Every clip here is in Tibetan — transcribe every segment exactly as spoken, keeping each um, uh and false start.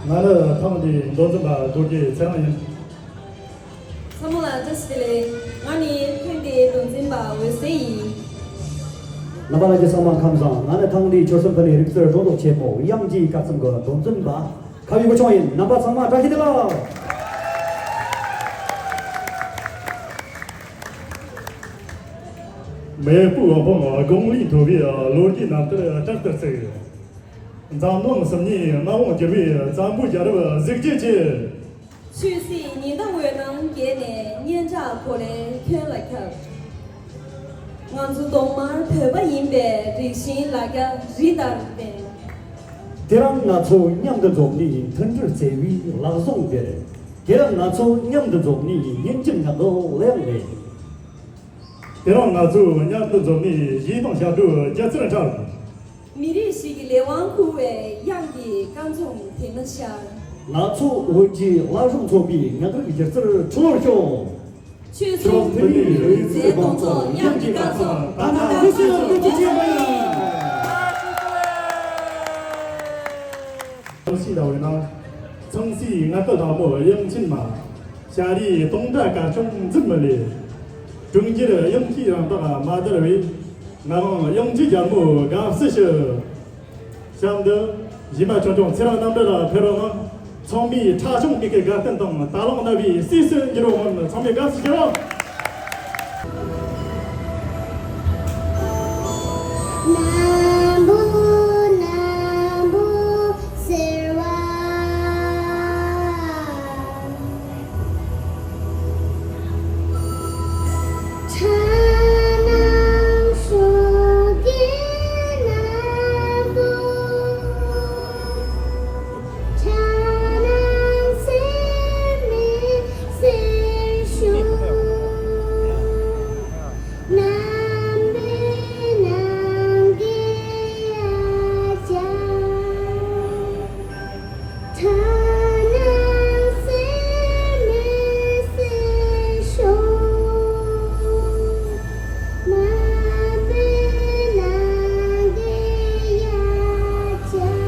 ང་ནི་ཐེངས་འདིའི་མདོ་འཛིན་པ་རྡོ་རྗེ་ཚེ་རིང་ཡིན། ཚང་མ་ལ་བཀྲ་ཤིས་བདེ་ལེགས། ང་ནི་ཐེངས་འདིའི་མདོ་འཛིན་པ་འོད་ཟེར་ཡིན། རྣམ་པ་ལྷན་རྒྱས་ཚང་མ་ཁམས་བཟང་། ང་ནི་ཐེངས་འདིའི་ཆོལ་གསུམ་ཕུ་ནུའི་རིག་རྩལ་སྒྲོ་འདོགས་ཆེན་མོ་དབྱངས་ཀྱི་སྐར་ཚོམས་ཀྱི་མདོ་འཛིན་པ་ཁ་བའི་སྐུ་ཆུང་ཡིན། རྣམ་པ་ཚང་མ་བཀྲ་ཤིས་བདེ་ལེགས། མེས་པོའི་དབུ་འཕང་དགུང་ལས་མཐོ་བའི་ལོ་རྒྱུས་རྣམ་ཐར་བསྐྲག་ཏུ་བརྩི། འཛམ་གླིང་སུམ་བརྒྱའི་རྨད་བྱུང་བསྒྱུར་བའི་བཙན་པོའི་རྒྱལ་རབས་གཟིགས་རྒྱུ་བྱེད། ཆོས་སྲིད་ཉི་ཟླ་འོད་སྣང་བརྒྱད་ནས་སྙན་གྲགས་གོ་ལའི་ཁྱོན་ལ་ཁྱབ། ང་ཚོ་གདོང་དམར་བོད་པ་ཡིན་པའི་རིགས་ཤིང་ལ་རྒྱ་རི་ལྟར་བརྟན། དེ་རིང་ང་ཚོ་མཉམ་དུ་འཛོམས་ནས་མཐུན་སྒྲིལ་བརྩེ་བའི་ལག་ཟུང་སྦྲེལ། དེ་རིང་ང་ཚོ་མཉམ་དུ་འཛོམས་ནས་སྙན་འཇེབས་ངག་གི་གླུ་དབྱངས་ལེན། དེ་རིང་ང་ཚོ་མཉམ་དུ་འཛོམས་ནས་གཞས་དང་ཞབས་བྲོའི་སྒྱུ་རྩལ་འཁྲབ། མི་རིགས་ཤིག་གི་ལས་དབང་འཁུར་བའི་དབྱངས་ཀྱི་སྐར་ཚོམས་དེ་ནས་ཤར། ང་ཚོ་བོད་ཀྱི་བླ་སྲོག་ཚོགས་པའི་ངག་རིག་སྒྱུ་རྩལ་འཕྲོ་བར་ཤོག་ཆོས་སྲིད་མཐུན་ལམ་རིག་རྩལ་གདོང་ཚོགས་དབྱངས་ཀྱི་སྐར་ཚོམས་ད་ལྟ་ལྷོད་སོང་། ཐུགས་རྗེ་ཆེ་ཞུ་ཡིན། ཚངས་སྲས་ལ་འོས་ན། ཚངས་སྲས་ངག་གི་ལྷ་མོ་དབྱངས་ཅན་མ། ཞྭ་རིའི་དུང་སྒྲ་གར་ཆུང་འཛིན་མི་ལས། གྲོང་ཁྱེར་དབྱངས་ཀྱི་རང་རྟགས་མ་དར་བས། ང་རང་དབྱངས་ཀྱི་རྒྱལ་མོ་དགའ་བསུ་ཞུ། གཤམ་དུ་གཞས་མ་ཆུང་ཆུང་ཚེ་རིང་རྣམ་གྲོལ་ལ་ཕེབས་རོགས་གནང་། ཚང་མས་ཁྲ་ཆུང་མིག་གི་དགའ་སྟོན་དང་། ད་ལོ་ནམ་བུའི་གསོས་སུ་འགྱུར་རོགས་གནང་། ཚང་མས་དགའ་བསུ་ཞུ། སྣམ་བུ་སྣམ་བུ་ཟེར་བ། ཁྲ་ནང་ཤོག་གི་སྣམ་བུ། ཁྲ་ནང་སེར་མོའི་སེར་ཤོག། སྣམ་བུའི་ནང་གི་ཡ་ཅག། ཁྲ་ནང་སེར་མོའི་སེར་ཤོག། སྣམ་བུའི་ནང་གི་ཡ་ཅག།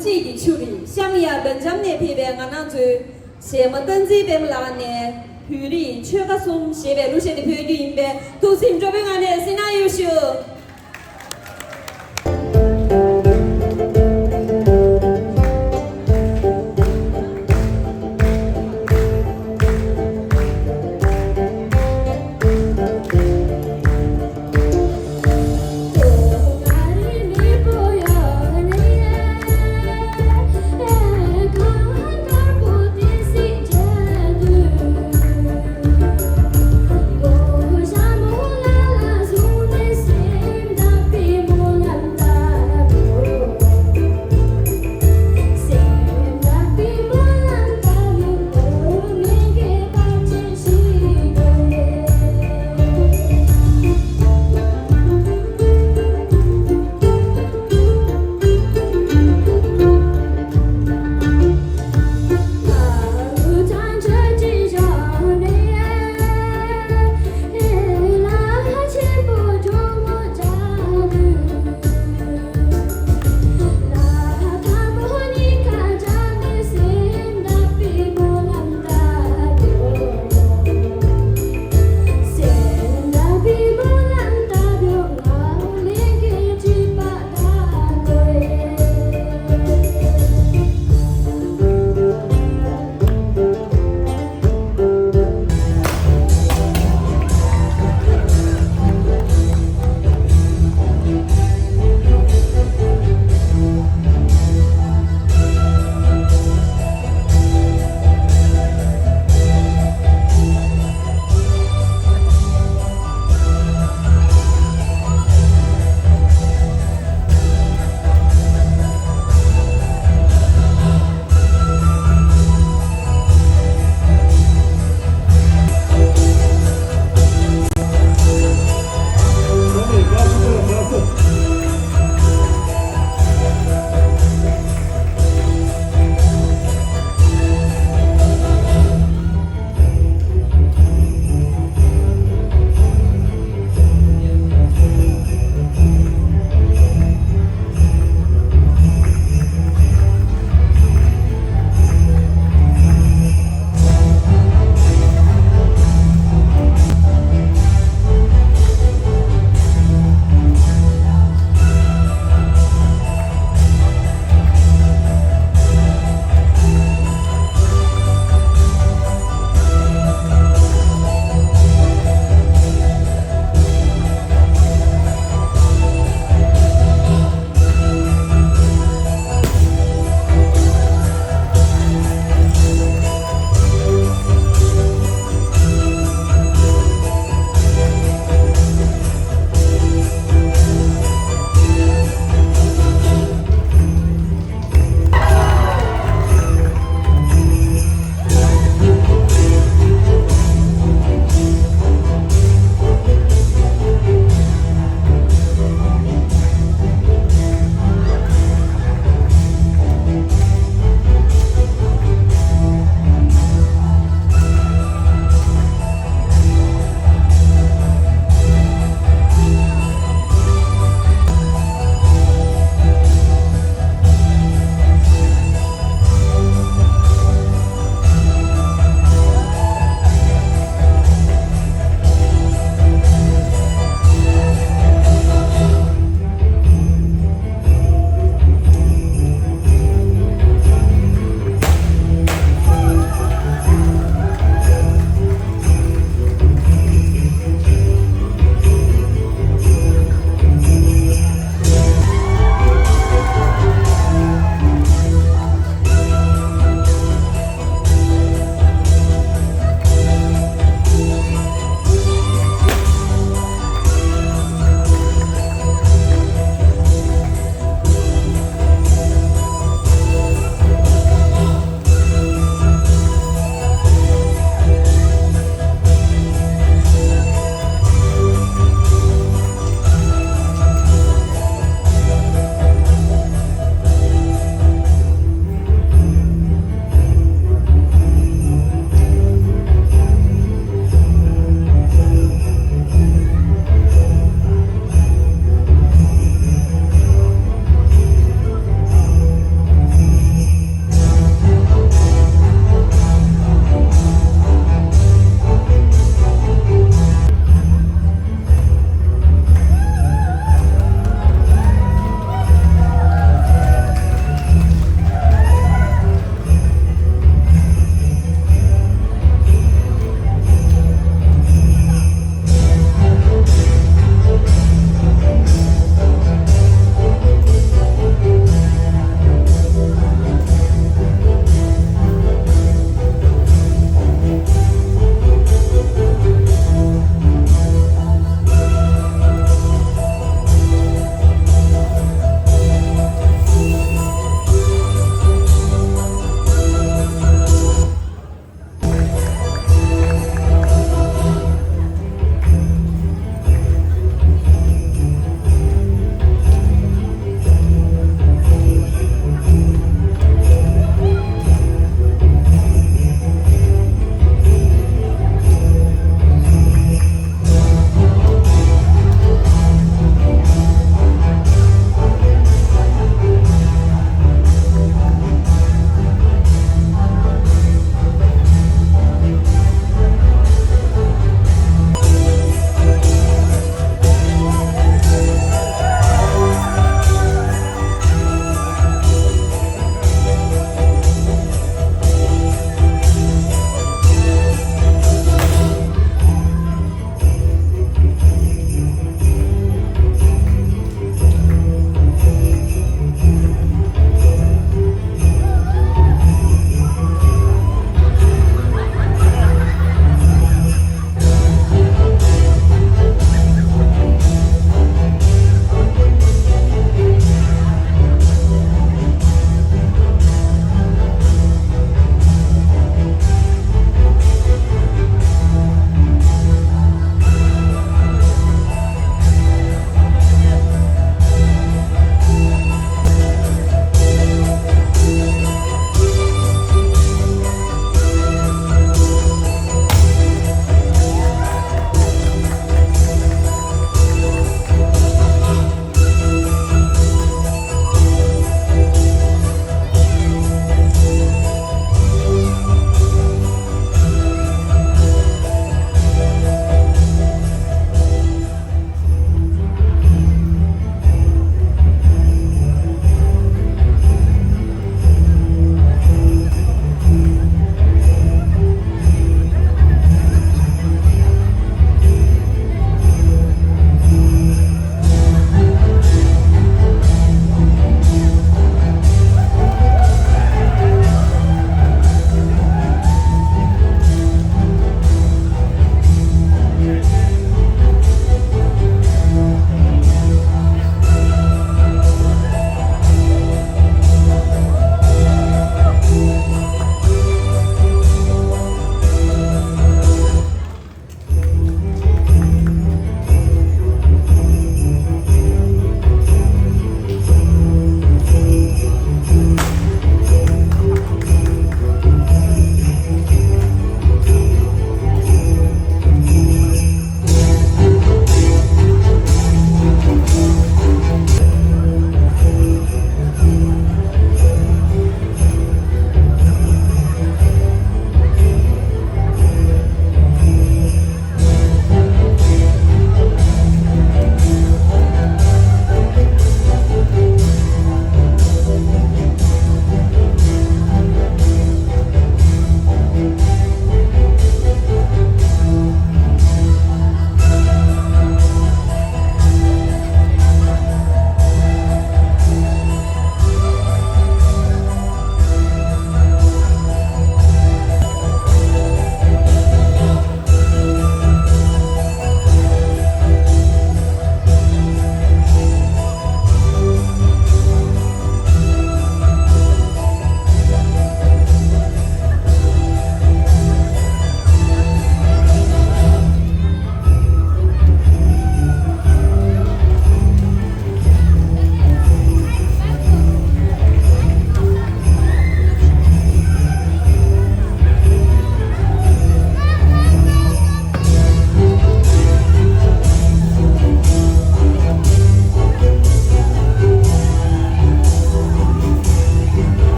གཅིག་གི་ཆུ་རིས་ཤམ་ཡ་བེལ་ཇམ་ནས་ཕེབས་པའི་ང་རང་ཚོའི་གཞས་མ་བསྟན་འཛིན་པད་མ་ལགས་ནས་བོད་རིགས་ཆོལ་ཁ་གསུམ་ཞེས་པའི་གླུ་གཞས་དེ་ཕུལ་རྒྱུ་ཡིན་པས་ཐུགས་སེམས་སྤྲོ་པོའི་ངང་ནས་གཟིགས་གནང་ཞུ།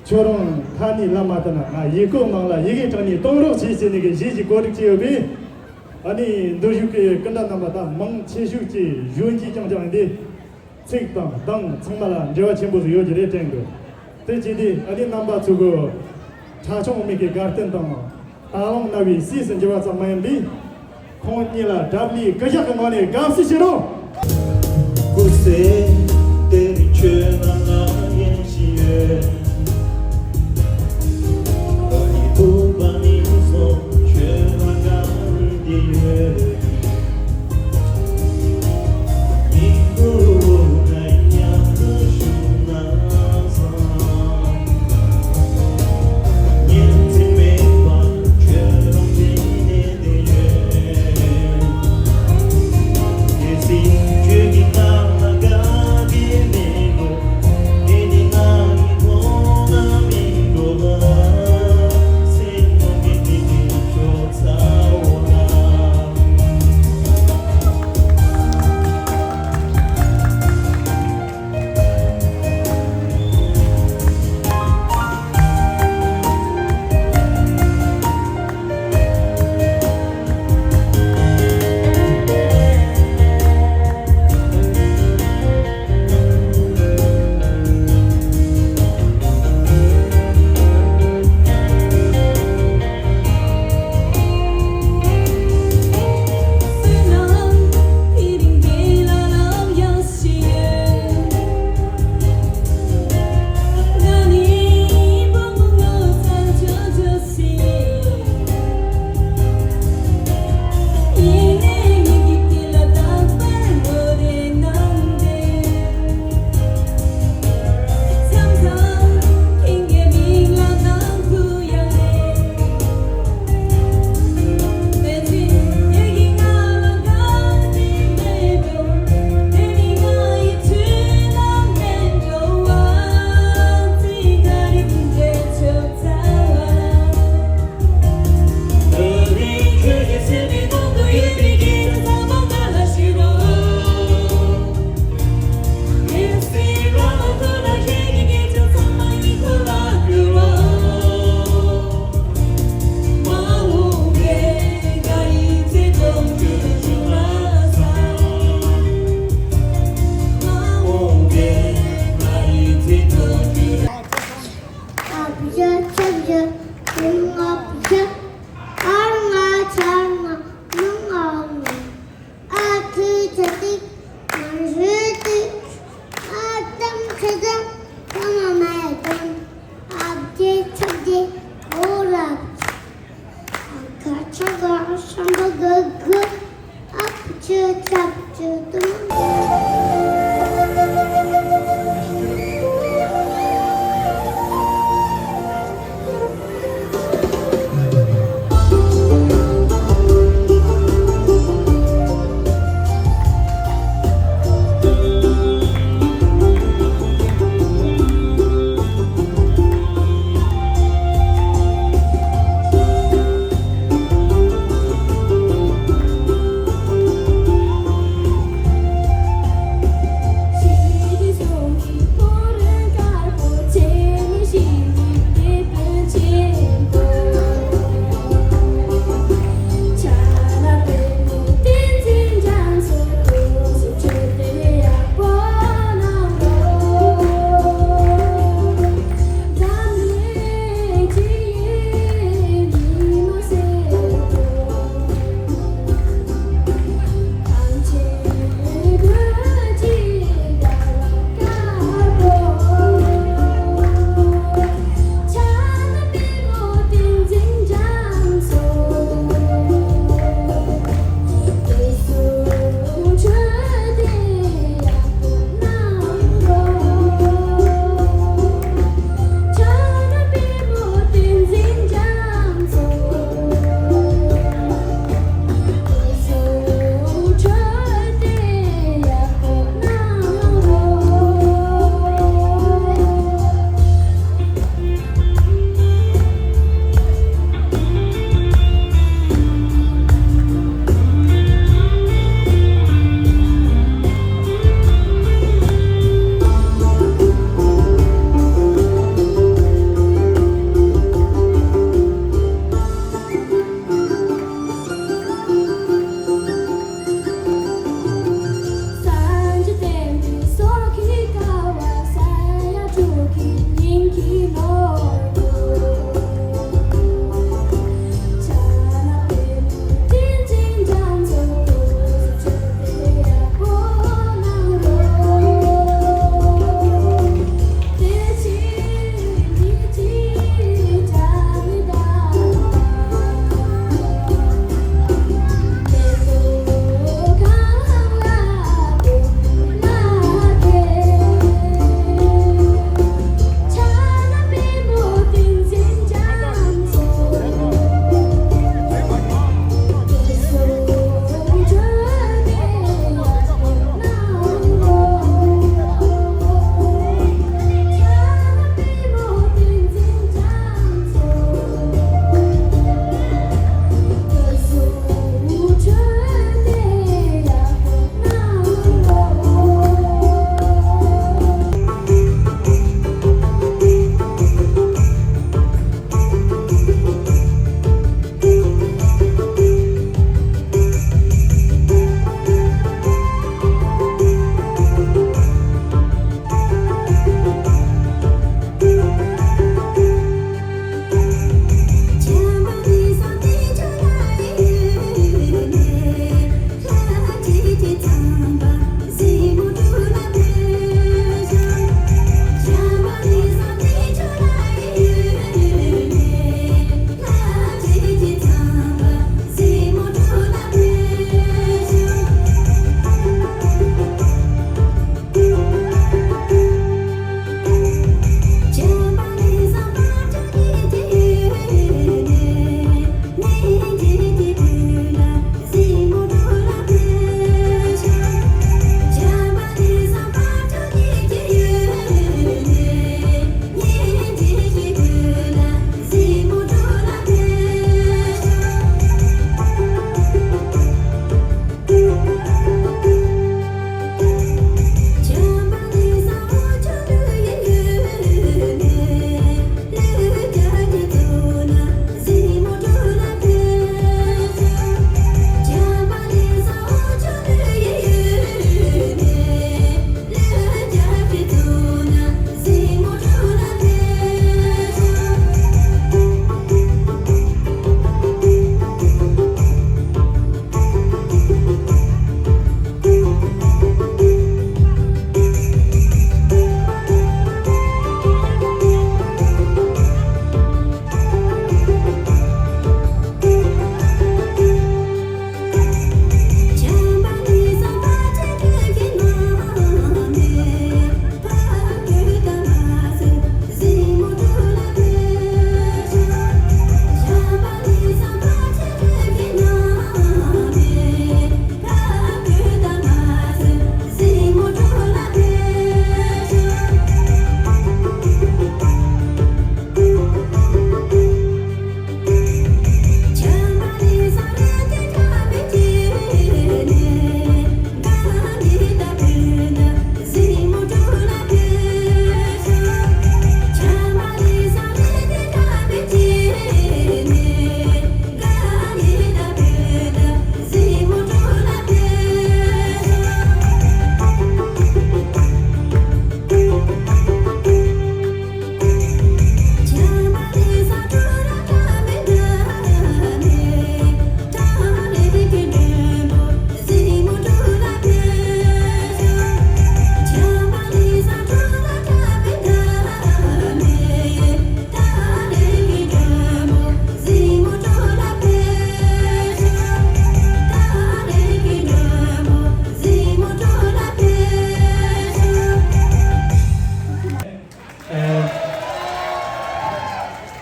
ཁྱོད་རང་ཁ་ནས་ལབ་མ་ཐུབ་ན་ང་ཡིག་སྐོགས་ནང་ལ་ཡི་གེ་དྲངས་ནས་གཏོང་རོགས་བྱེད་ཟེར་ནས་གི་གཞས་ཀྱི་གོ་སྒྲིག་བྱས་ཡོད་པས། ཨ་ནི་འདུར་ཞུགས་ཀྱི་སྐུ་འདྲ་རྣམ་པ་དང་མང་ཆེ་ཤོས་ཀྱིས་གཞོན་སྐྱེས་རྐྱང་རྐྱང་ཡིན་ཏེ། ཚིག་དང་གདངས་ཚང་མ་ལ་འབྲེལ་བ་ཆེན་པོ་ཞིག་ཡོད་ཀྱི་རེད་དྲན་དགོས། དེ་བྱས་ཏེ་ཨ་ནི་རྣམ་པ་ཚོ་གི་ཁྲ་ཆུང་མིག་གི་དགའ་སྟོན་དང་། ད་ལོང་རྣ་བའི་སྲིད་སུ་འགྱུར་བ་ཙམ་མ་ཡིན་པས། ཁོང་གཉིས་ལ་འདྲ་མཉམ་སྐུ་ཞབས་ཀྱི་ངོས་ནས་དགའ་བསུ་ཞུ་རོགས། སྐུ་ཚེ་དེ་རིང་ཁྱོད་རང་ལ་ཡང་ཞིག་ཡོད། ཨ་ནི་སྤོབས་པ་ནི་སོང་ཁྱོད་རང་ག་རེ་བསྡད་ཡོད།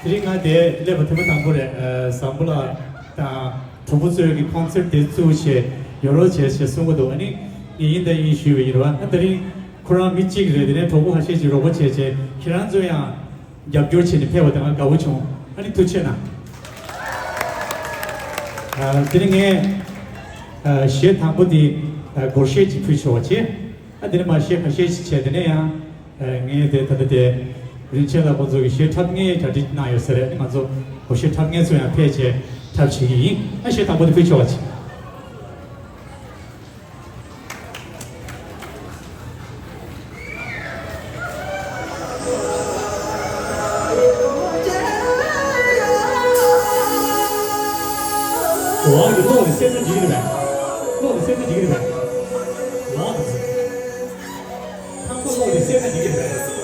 དེ་རིང་ང་དེ་སླེབས་པ་ཐེངས་མ་དང་པོ་རེད། བཟང་པོ་ལགས་དང་གྲོགས་པོ་ཚོས་ཀྱི་ཀོན་སར་དེ་བཙུགས་བྱས་ཡོང་རོགས་བྱས་ཞེས་གསུང་གི་འདུག་ཨ་ནི་ངས་ཡིན་དང་ཡིན་ཞུས་པ་ཡིན་རེད་བ། ཨ་དེ་རིང་ཁོ་རང་མི་གཅིག་རེད། དེ་ནས་གྲོགས་པོ་ཁ་ཤས་ཀྱིས་རོགས་པ་བྱས་བྱས་ཁྱེད་རང་ཚོ་ཡང་རྒྱབ་སྐྱོར་བྱས་ནས་ཕེབས་པ་དེ་ང་དགའ་བོ་བྱུང་། ཨ་ནི་ཐུགས་རྗེ་གནང་། དེ་ནས་ངས་གཞས་དང་པོ་དེ་སྒོར་གཞས་ཅིག་ཕུལ་ཆོག་པ་བྱས། ཨ་དེ་ནས་མར་གཞས་ཁ་ཤས་ཤིག་བྱས། དེ་ནས་ཡང་ངས་དེ་ད་ལྟ་དེ་རིན་ཆེན་ལགས་ཁོང་ཚོ་གི་གཞས་འཁྲབ་མཁན་གྲ་སྒྲིག་གནང་ཡོད་ས་རེད། ང་ཚོ་སྒོར་གཞས་འཁྲབ་མཁན་ཚོ་ཡང་ཕེབས་བྱས་འཁྲབ་བྱེད་ཀྱི་ཡིན། ཨ་གཞས་དང་པོ་དེ་ཕུལ་ཆོག་པ་བྱས། ལོག་གི་ལོག་ནི་སེམས་ན་འཇིག་རེད་པས། ལོག་ནི་སེམས་ན་འཇིག་རེད་པས། ལོག་ནི། ཁང་པ་ལོག་ནི་སེམས་ན་འཇིག་རེད་པས།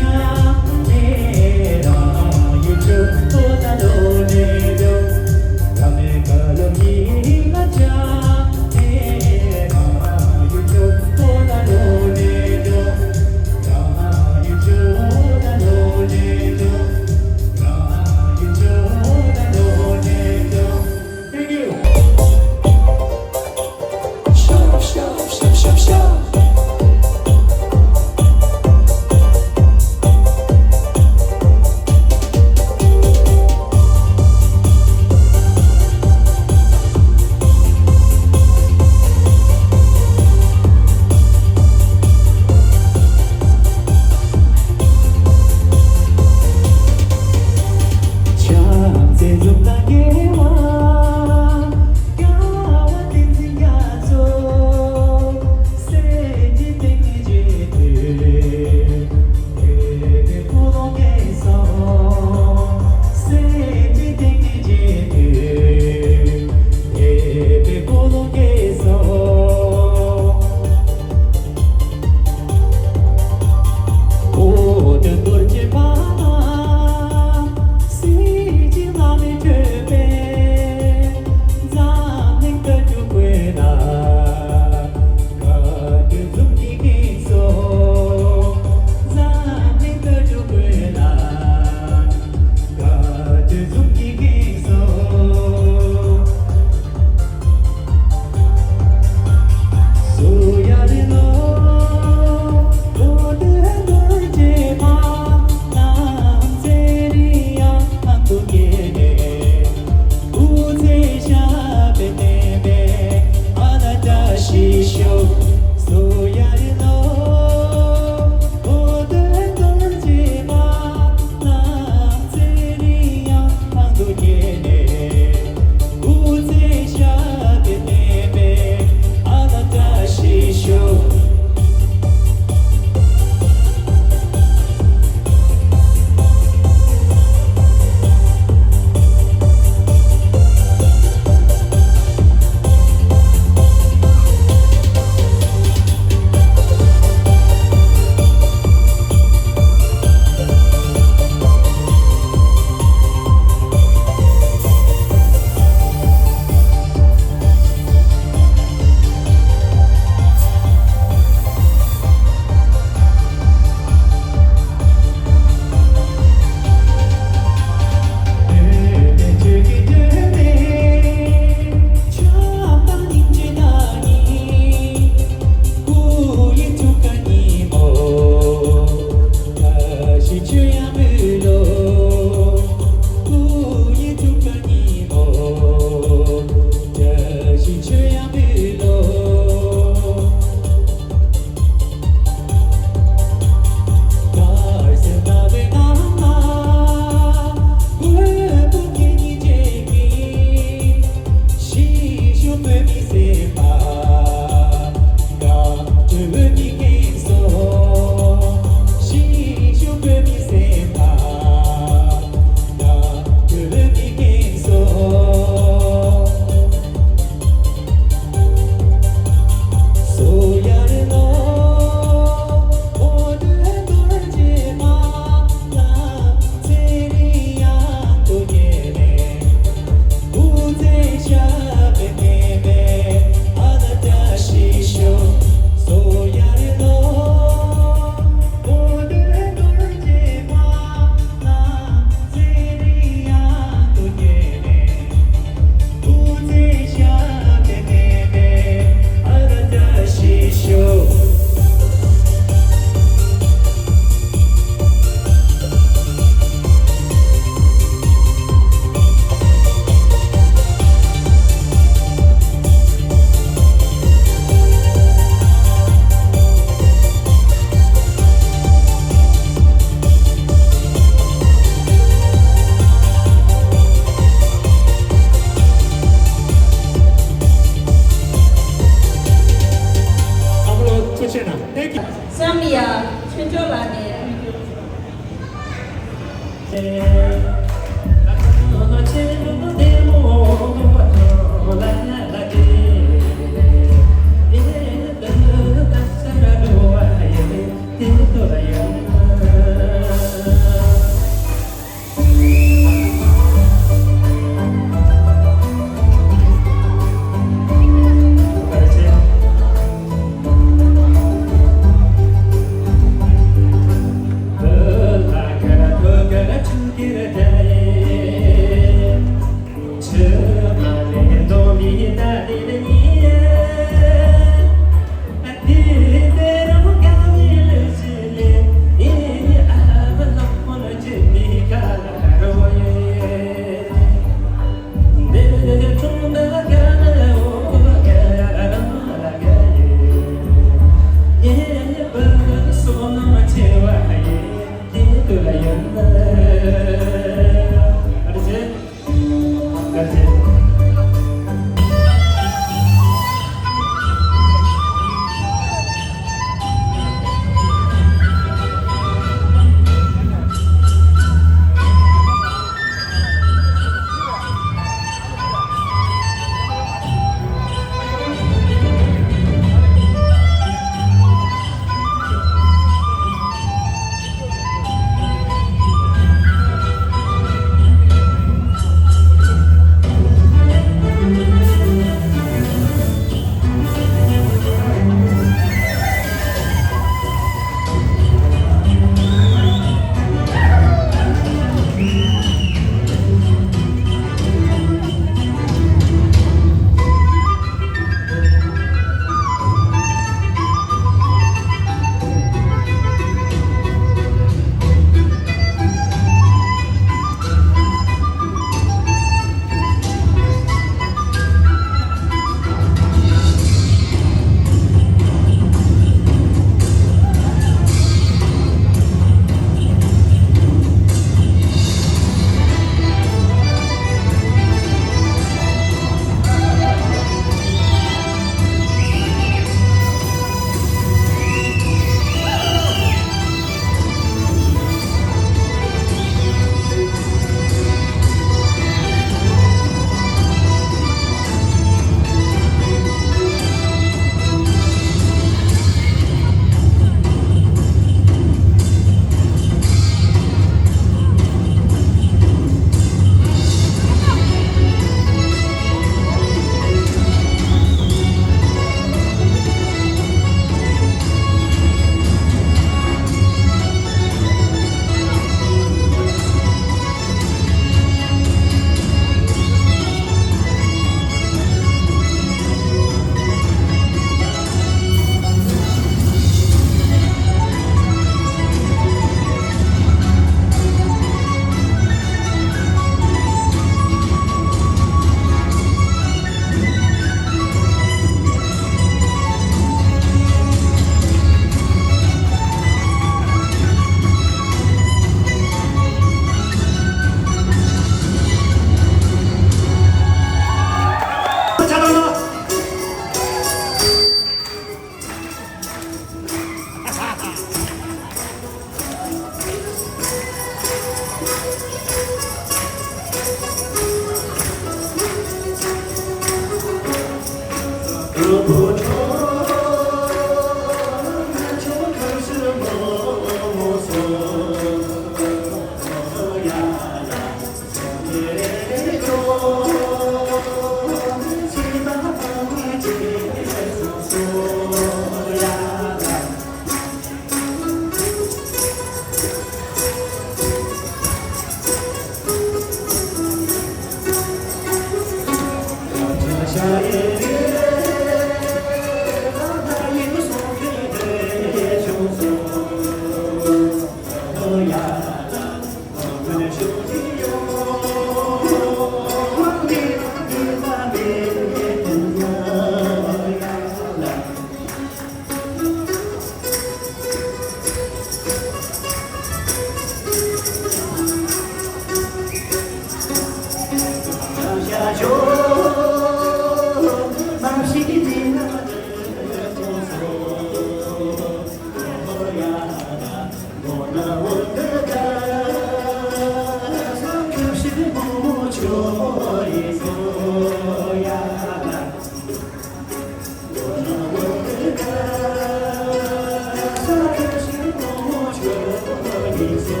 ཐུགས་རྗེ་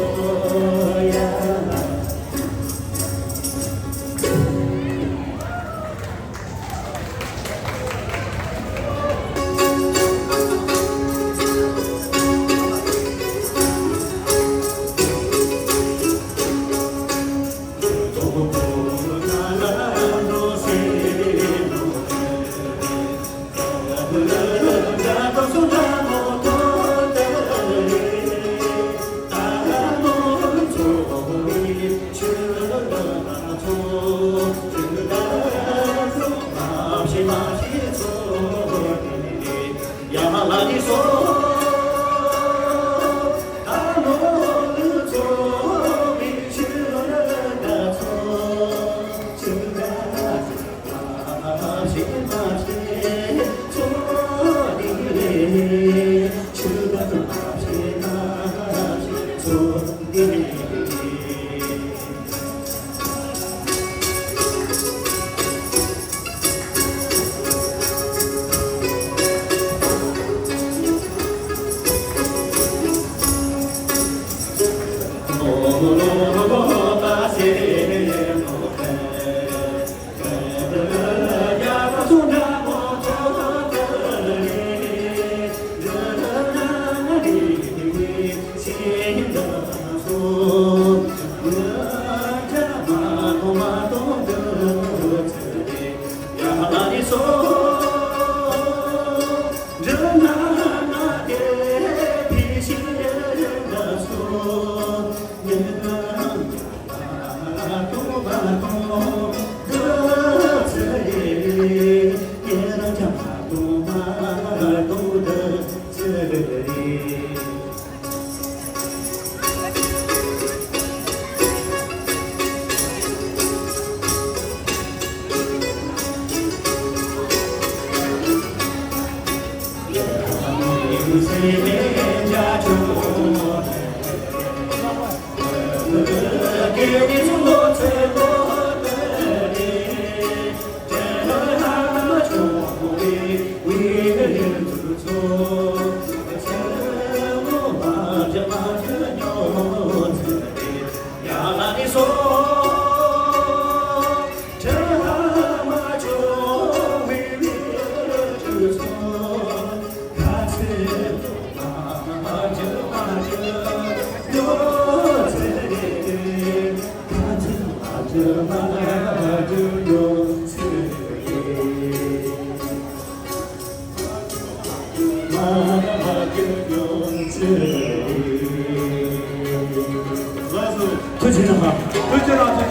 གནང་། ཐུགས་རྗེ་གནང་། ཐུགས་རྗེ་གནང་། ཐུགས་རྗེ་གནང་།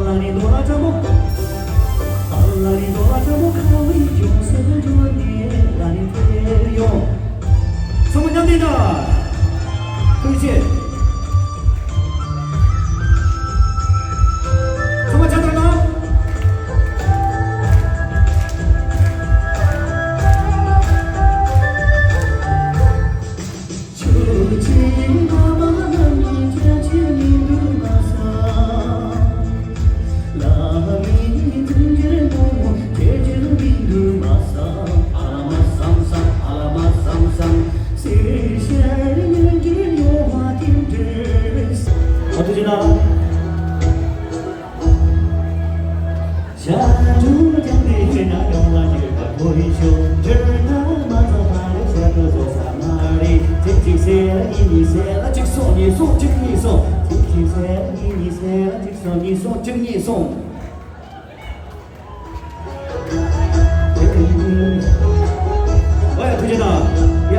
ཚང་མ་མཉམ་འདུས་དང་། ཐུགས་རྗེ་ཆེ། ཚང་མ་ཆ་ཚང་གནང་། ཨ་ཐུགས་རྗེ་གནང་། ཨོ་ཡ། ཐུགས་རྗེ་གནང་། ཡ།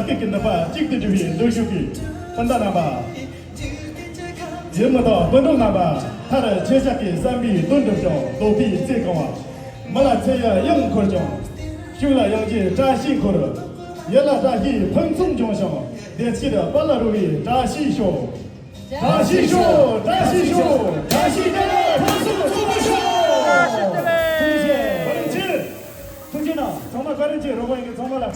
སྐད་ཀྱི་ནུས་པ་གཅིག་ཏུ་སྒྲིལ་བའི་འདུ་ཤེས་ཀྱི་སྤུན་ཟླ་རྣམ་པ། ཡུལ་མི་དང་སྤུན་གྲོགས་རྣམ་པ། མཐར་ཁྱེད་ཅག་གི་བསམ་པའི་དོན་འགྲུབ་ཀྱང་རྡོ་པའི་རྩེ་གང་བ། མི་ལ་ཚེ་ཡི་གཡང་འཁོར་ཀྱང་། ཕྱུགས་ལ་གཡང་རྒྱུའི་བཀྲ་ཤིས་འཁོར། ཡུལ་ལ་བཀྲ་ཤིས་ཕུན་སུམ་འབྱུང་ཞིང་། བདེ་སྐྱིད་དཔལ་ལ་རོལ་བའི་བཀྲ་ཤིས་ཤོག་བཀྲ་ཤིས་ཤོག་བཀྲ་ཤིས་ཤོག་བཀྲ་ཤིས་བདེ་ལེགས་ཕུན་སུམ་ཚོགས་པ་ཤོག་ཐུགས་རྗེ་ཆེ། བཀའ་དྲིན་ཆེ། ཐུགས་རྗེ་གནང་། ཚང་མ་བཀའ་དྲིན་ཆེ། རོགས་པ་ཡིན་གྱི་ཚང་མ་ལ།